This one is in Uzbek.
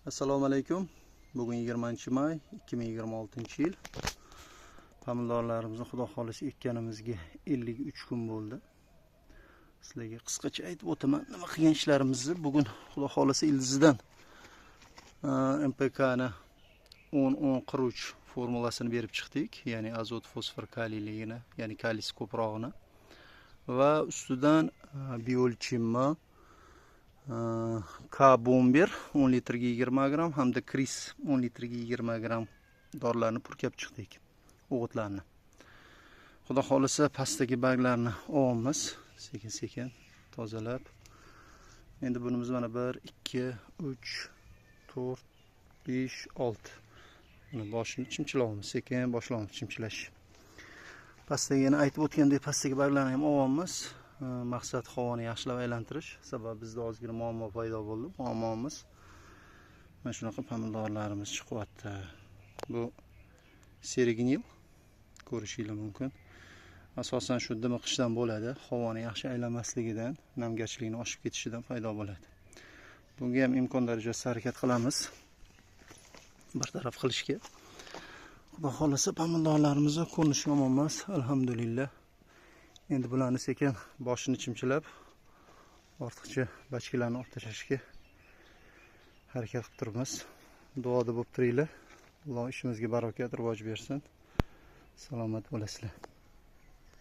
Assalomu alaykum. Bugun 20 may 2026-yil. Pomidorlarimizni Xudo xolisa ekkanimizga 53 kun bo'ldi. Sizlarga qisqacha aytib o'taman nima qilgan ishlarimizni. Bugun Xudo xolisa ildizidan NPK ni 10 10 43 formulasini berib chiqdik, ya'ni azot, fosfor, kaliyligini, ya'ni kaliysi ko'prog'ini va ustidan biolchimni K bomber 10 litrga 20 gramm hamda Kris 10 litrga 20 gramm dorilarni purkab chiqdik, o'g'itlarni. Xudo xolisa pastdagi barglarni olamiz, sekin sekin tozalab. Endi bunimiz mana 1 2 3 4 5 6. Buni boshini chimchilaymiz, sekin boshlaymiz chimchilash. Pastdagi, yana aytib o'tgandek, pastdagi barglarni ham olamiz. Maqsad havoni yaxshilab aylantirish. Sababi bizda ozgina muammo paydo bo'ldi. Muammomiz mana shunaqa pomidorlarimiz chiqyapti. Bu серый гниль, ko'rishinglar mumkin. Asosan shu dimiqishdan bo'ladi, havoni yaxshi aylanmasligidan, namgarchilikni oshib ketishidan paydo bo'ladi. Bunga ham imkon darajasida harakat qilamiz bartaraf qilishga. Xudo xohlasa pomidorlarimizni ko'rinishi yomon emas, alhamdulillah. Endi bularni sekin boshini chimchilab, ortiqcha bachkalarni olib tashlashga harakat qilib turibmiz. Duoda bo'lib turinglar. Alloh ishimizga barakat, rivoj bersin. Salomat bo'lasizlar.